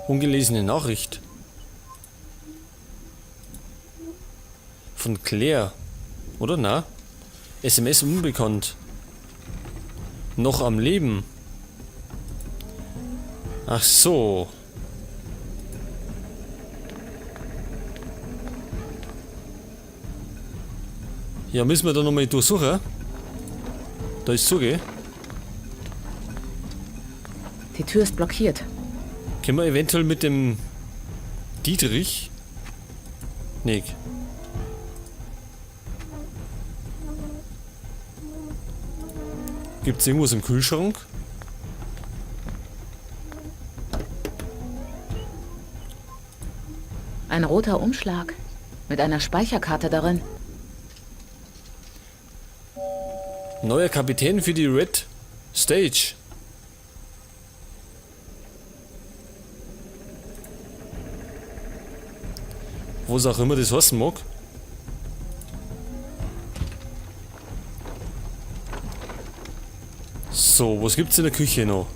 Ungelesene Nachricht. Von Claire. Oder? Na? SMS unbekannt. Noch am Leben. Ach so. Ja, müssen wir da nochmal durchsuchen? Da ist zuge. Die Tür ist blockiert. Können wir eventuell mit dem Dietrich? Nee. Gibt es irgendwas im Kühlschrank? Ein roter Umschlag mit einer Speicherkarte darin. Neuer Kapitän für die Red Stage. Was auch immer das heißen mag. So, was gibt's in der Küche noch?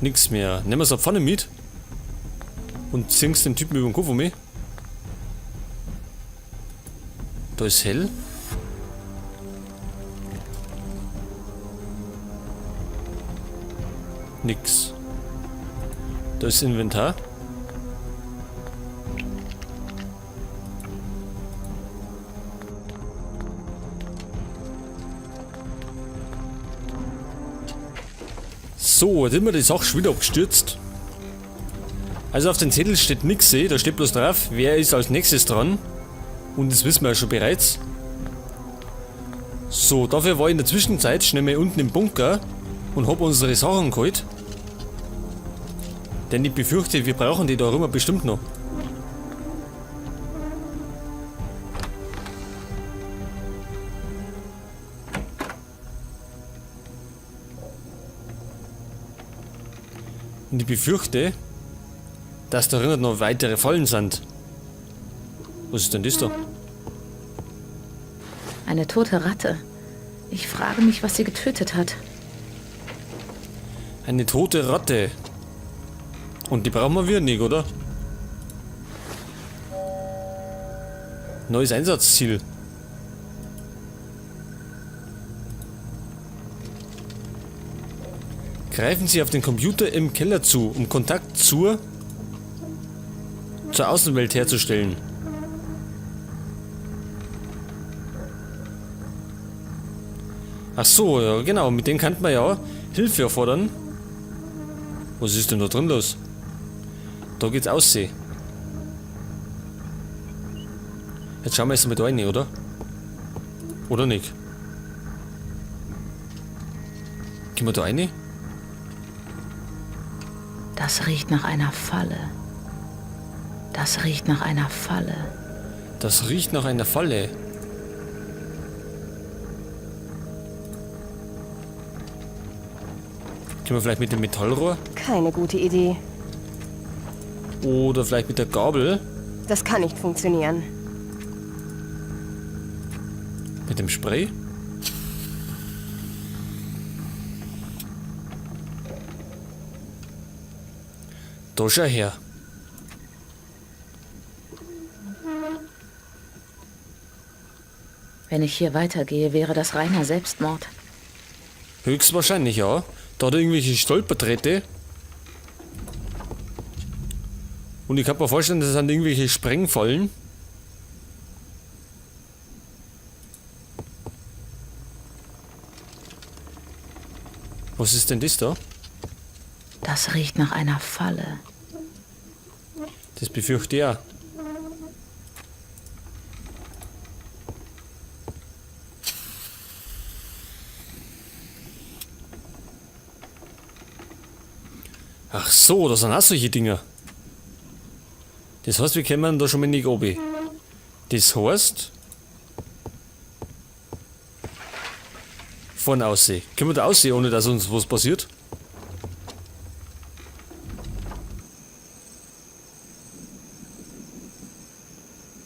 Nix mehr. Nehmen wir so eine Pfanne mit. Und ziehst den Typen über den Kopf um mich. Da ist hell. Nix. Da ist Inventar. So, jetzt sind wir die Sache schon wieder abgestürzt. Also auf dem Zettel steht nix, da steht bloß drauf, wer ist als nächstes dran. Und das wissen wir ja schon bereits. So, dafür war ich in der Zwischenzeit schnell mal unten im Bunker und hab unsere Sachen geholt. Denn ich befürchte, wir brauchen die da rüber bestimmt noch. Und ich befürchte, dass da drinnen noch weitere Fallen sind. Was ist denn das da? Eine tote Ratte. Ich frage mich, was sie getötet hat. Eine tote Ratte. Und die brauchen wir wieder nicht, oder? Neues Einsatzziel. Greifen Sie auf den Computer im Keller zu, um Kontakt zur Außenwelt herzustellen. Ach so, ja genau, mit dem kann man ja Hilfe erfordern. Was ist denn da drin los? Da geht's aussehen. Jetzt schauen wir erst mal da rein, oder? Oder nicht? Gehen wir da rein? Das riecht nach einer Falle. Das riecht nach einer Falle. Das riecht nach einer Falle. Können wir vielleicht mit dem Metallrohr? Keine gute Idee. Oder vielleicht mit der Gabel? Das kann nicht funktionieren. Mit dem Spray? Da schau her. Wenn ich hier weitergehe, wäre das reiner Selbstmord. Höchstwahrscheinlich, ja. Da hat er irgendwelche Stolpertritte. Und ich kann mir vorstellen, das sind irgendwelche Sprengfallen. Was ist denn das da? Das riecht nach einer Falle. Das befürchte ich auch. Ach so, das sind auch solche Dinger. Das heißt, wir kommen da schon mal nicht runter. Das heißt... Vorne aussehen. Können wir da aussehen, ohne dass uns was passiert?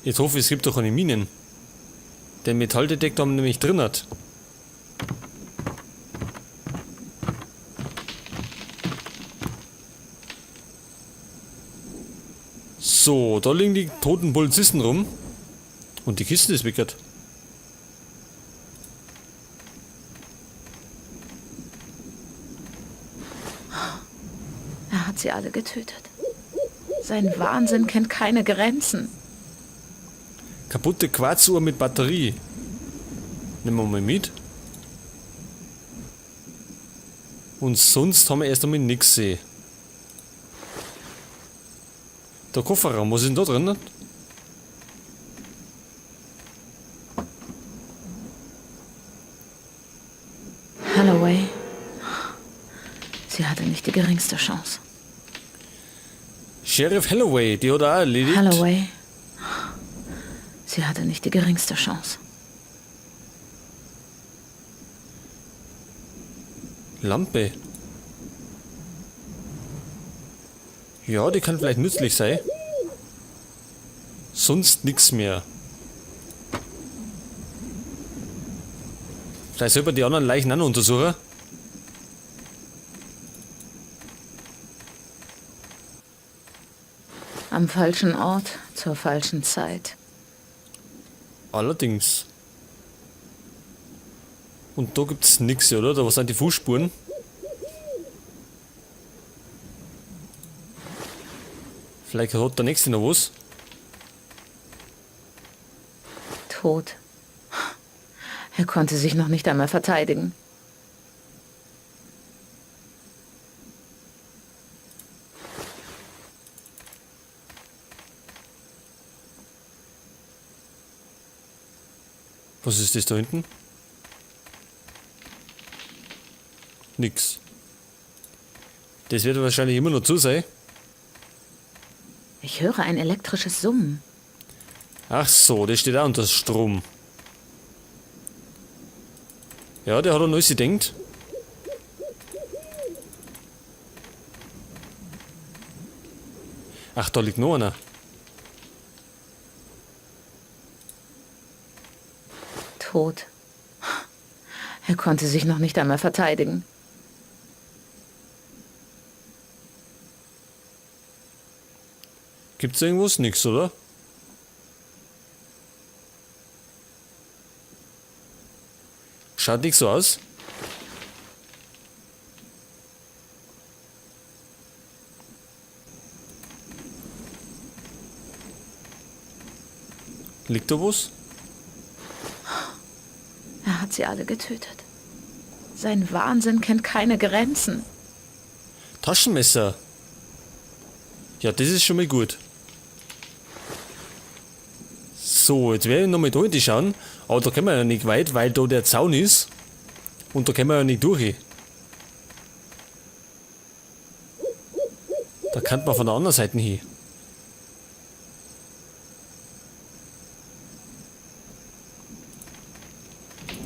Jetzt hoffe ich, es gibt doch keine Minen. Den Metalldetektor haben wir nämlich drin hat. So, da liegen die toten Polizisten rum. Und die Kiste ist weggert. Er hat sie alle getötet. Sein Wahnsinn kennt keine Grenzen. Kaputte Quarzuhr mit Batterie. Nehmen wir mal mit. Und sonst haben wir erst einmal nichts gesehen. Der Kofferraum, was ist denn da drin? Holloway. Sie hatte nicht die geringste Chance. Sheriff Holloway, die hat er auch erledigt. Holloway. Sie hatte nicht die geringste Chance. Lampe. Ja, die kann vielleicht nützlich sein. Sonst nichts mehr. Vielleicht sollte man die anderen Leichen auch noch untersuchen. Am falschen Ort, zur falschen Zeit. Allerdings. Und da gibt's nichts, oder? Da was sind die Fußspuren? Vielleicht hat der nächste noch was. Tot. Er konnte sich noch nicht einmal verteidigen. Was ist das da hinten? Nix. Das wird wahrscheinlich immer noch zu sein. Ich höre ein elektrisches Summen. Ach so, das steht auch unter Strom. Ja, der hat an alles gedacht. Ach, da liegt noch einer. Tot. Er konnte sich noch nicht einmal verteidigen. Gibt's irgendwas? Nix, oder? Schaut nicht so aus. Liegt da was? Er hat sie alle getötet. Sein Wahnsinn kennt keine Grenzen. Taschenmesser. Ja, das ist schon mal gut. So, jetzt werde ich nochmal da hinten schauen. Aber da können wir ja nicht weit, weil da der Zaun ist. Und da können wir ja nicht durch. Da kann man von der anderen Seite hin.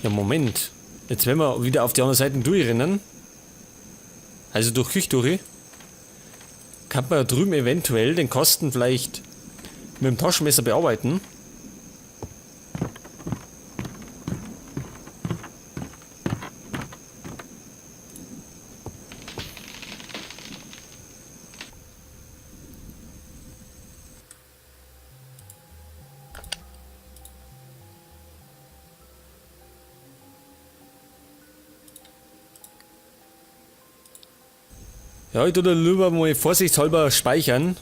Ja, Moment. Jetzt werden wir wieder auf die andere Seite durchrennen. Also durch Küche durch. Kann man ja drüben eventuell den Kasten vielleicht mit dem Taschenmesser bearbeiten. Ja, ich tue da lieber mal vorsichtshalber speichern.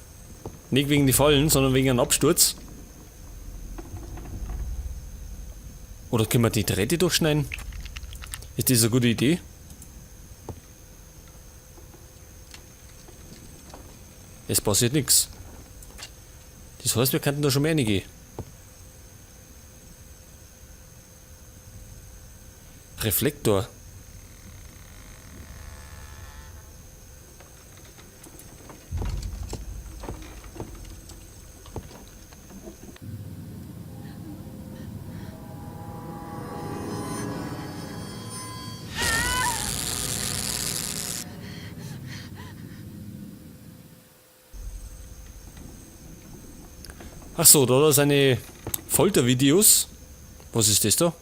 Nicht wegen die Fallen, sondern wegen einem Absturz. Oder können wir die Drähte durchschneiden? Ist das eine gute Idee? Es passiert nichts. Das heißt, wir könnten da schon mehr reingehen. Reflektor. Ach so, da hat er seine Foltervideos. Was ist das da?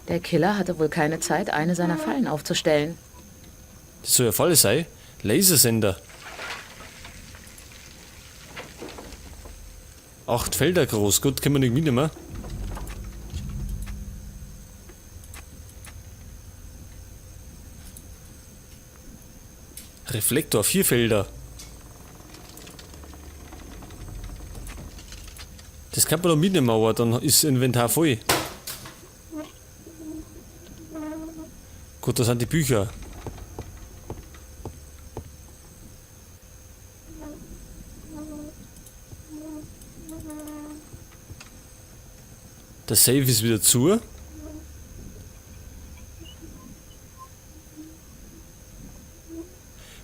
Der Killer hatte wohl keine Zeit, eine seiner Fallen aufzustellen. Das soll ja Falle sein. Lasersender. 8 Felder groß. Gut, können wir nicht mitnehmen. Reflektor, 4 Felder. Das kann man doch mitnehmen, aber dann ist das Inventar voll. Gut, das sind die Bücher. Der Safe ist wieder zu.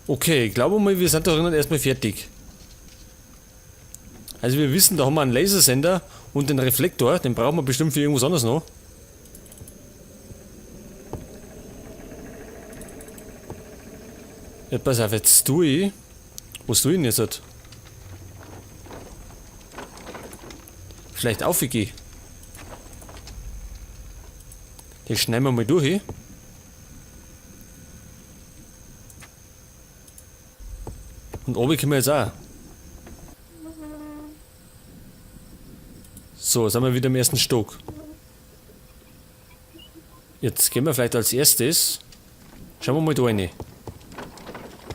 Okay, ich glaube mal, wir sind da drinnen erstmal fertig. Also wir wissen, da haben wir einen Lasersender und den Reflektor, den brauchen wir bestimmt für irgendwas anderes noch. Ja, pass auf, jetzt tue ich. Was tue ich denn jetzt? Vielleicht aufgehen. Das schneiden wir mal durch. Und oben können wir jetzt auch. So, sind wir wieder im ersten Stock. Jetzt gehen wir vielleicht als erstes. Schauen wir mal da rein.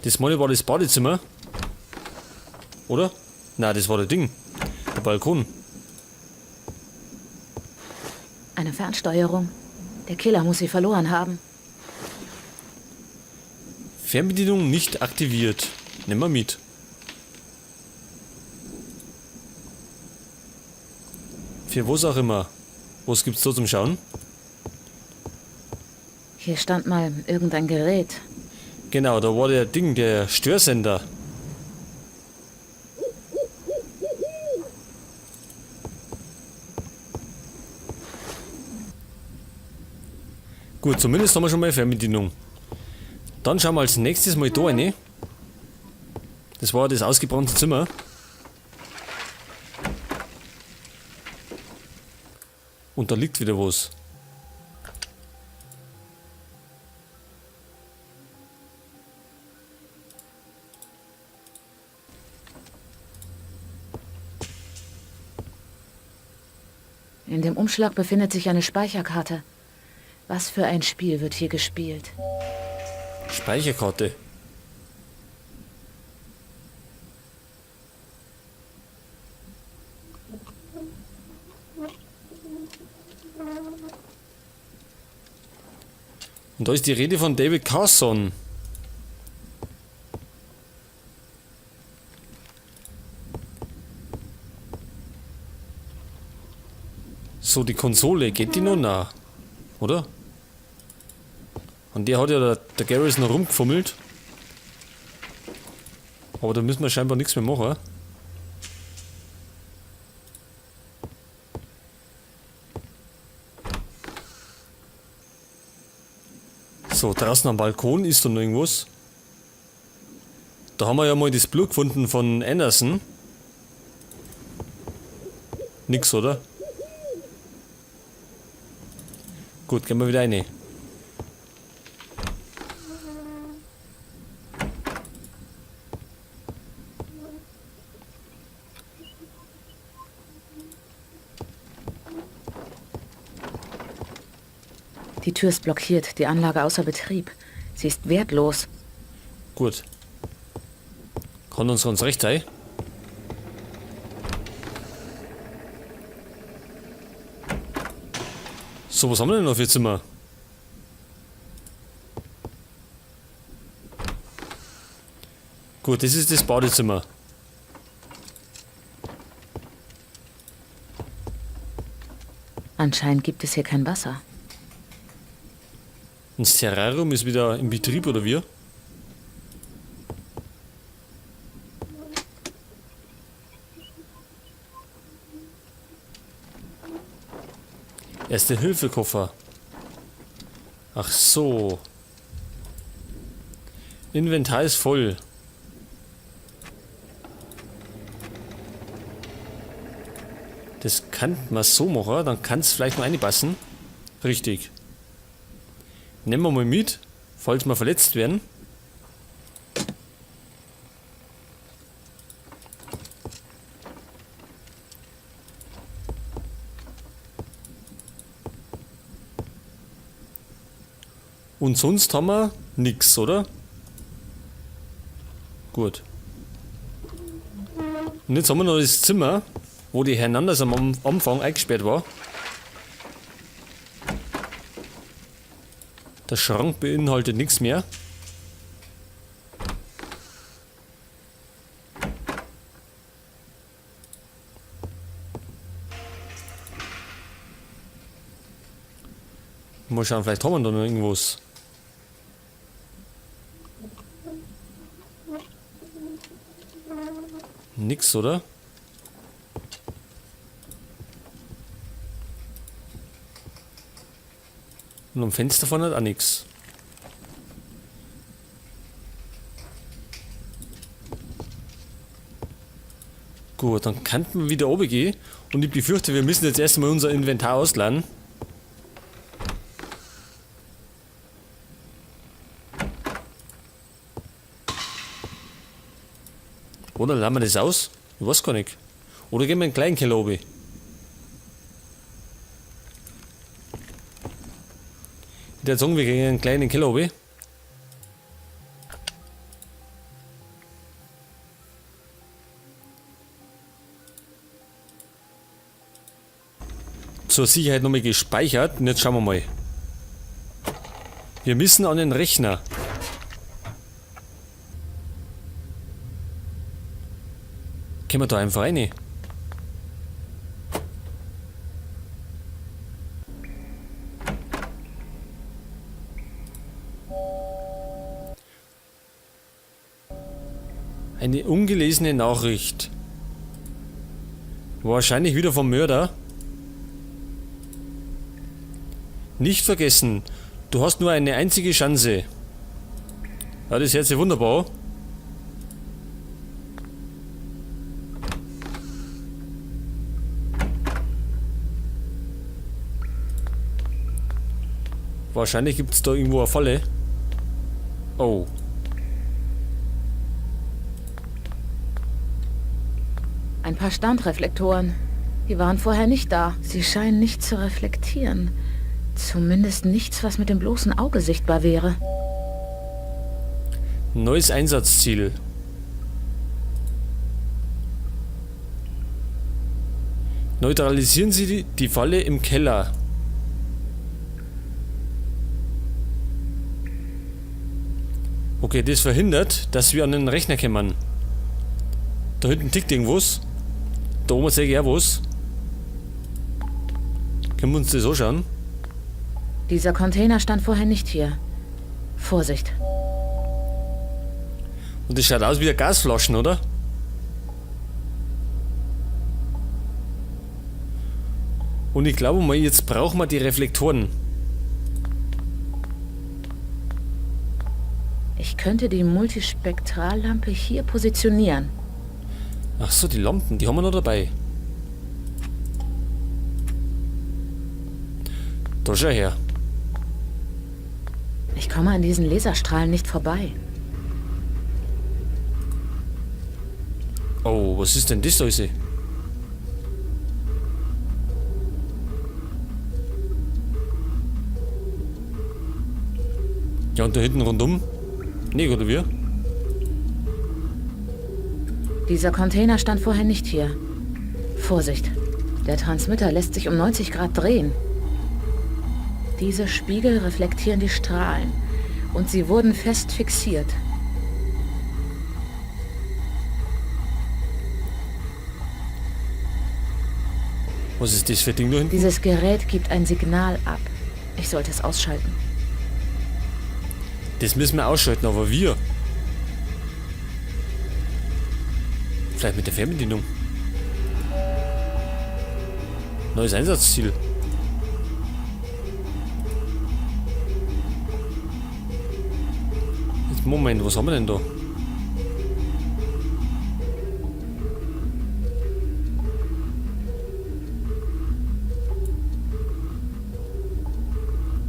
Das Mal war das Badezimmer. Oder? Nein, das war der Ding. Der Balkon. Eine Fernsteuerung. Der Killer muss sie verloren haben. Fernbedienung nicht aktiviert. Nehmen wir mit. Für was auch immer. Was gibt's da zum Schauen? Hier stand mal irgendein Gerät. Genau, da war der Ding, der Störsender. Gut, zumindest haben wir schon mal eine Fernbedienung. Dann schauen wir als nächstes mal da rein. Das war das ausgebrannte Zimmer. Und da liegt wieder was. In dem Umschlag befindet sich eine Speicherkarte. Was für ein Spiel wird hier gespielt? Speicherkarte. Und da ist die Rede von David Carson. So, die Konsole, geht die noch? Na, oder? Und der hat ja der Garrus noch rumgefummelt. Aber da müssen wir scheinbar nichts mehr machen. So, draußen am Balkon ist da noch irgendwas. Da haben wir ja mal das Blut gefunden von Anderson. Nix, oder? Gut, gehen wir wieder rein. Die Tür ist blockiert, die Anlage außer Betrieb. Sie ist wertlos. Gut. Kann uns ganz recht sein. So, was haben wir denn noch für Zimmer? Gut, das ist das Badezimmer. Anscheinend gibt es hier kein Wasser. Und das Terrarium ist wieder in Betrieb, oder wie? Erste-Hilfe-Koffer. Ach so. Inventar ist voll. Das kann man so machen, dann kann's vielleicht noch reinpassen. Richtig. Nehmen wir mal mit, falls wir verletzt werden. Und sonst haben wir nix, oder? Gut. Und jetzt haben wir noch das Zimmer, wo die Hernandez am Anfang eingesperrt war. Der Schrank beinhaltet nichts mehr. Mal schauen, vielleicht haben wir da noch irgendwas. Nix, oder? Und am Fenster vorne hat auch nix. Gut, dann könnten wir wieder oben gehen. Und ich befürchte, wir müssen jetzt erstmal unser Inventar ausladen. Oder laden wir das aus? Ich weiß gar nicht. Oder gehen wir in den kleinen Keller oben. Ich würde sagen, wir gehen in einen kleinen Keller oben. Zur Sicherheit nochmal gespeichert. Und jetzt schauen wir mal. Wir müssen an den Rechner. Können wir da einfach rein? Eine ungelesene Nachricht. Wahrscheinlich wieder vom Mörder. Nicht vergessen, du hast nur eine einzige Chance. Ja, das hört sich wunderbar. Wahrscheinlich gibt's da irgendwo eine Falle. Oh. Ein paar Standreflektoren. Die waren vorher nicht da. Sie scheinen nicht zu reflektieren. Zumindest nichts, was mit dem bloßen Auge sichtbar wäre. Neues Einsatzziel. Neutralisieren Sie die Falle im Keller. Okay, das verhindert, dass wir an den Rechner kommen. Da hinten tickt irgendwas. Da oben sehe ich auch was. Können wir uns das anschauen? Dieser Container stand vorher nicht hier. Vorsicht. Und das schaut aus wie eine Gasflaschen, oder? Und ich glaube mal, jetzt brauchen wir die Reflektoren. Ich könnte die Multispektrallampe hier positionieren. Ach so, die Lampen, die haben wir noch dabei. Da schau her. Ich komme an diesen Laserstrahlen nicht vorbei. Oh, was ist denn das da? Ja, und da hinten rundum? Nee, oder wir? Dieser Container stand vorher nicht hier. Vorsicht, der Transmitter lässt sich um 90 Grad drehen. Diese Spiegel reflektieren die Strahlen und sie wurden fest fixiert. Was ist das für ein Ding da hinten? Dieses Gerät gibt ein Signal ab. Ich sollte es ausschalten. Das müssen wir ausschalten, aber wir. Vielleicht mit der Fernbedienung. Neues Einsatzziel. Jetzt, Moment, was haben wir denn da?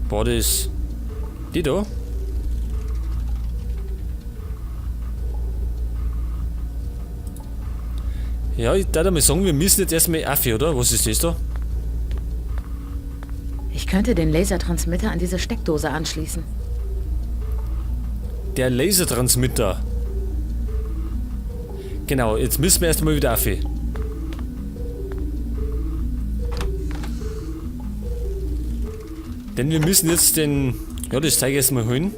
Boah, das... Die da? Ja, ich darf mal sagen, wir müssen jetzt erstmal Affe, oder? Was ist das da? Ich könnte den Lasertransmitter an diese Steckdose anschließen. Der Lasertransmitter. Genau, jetzt müssen wir erstmal wieder auf. Denn wir müssen jetzt den... Ja, das zeige ich erstmal holen.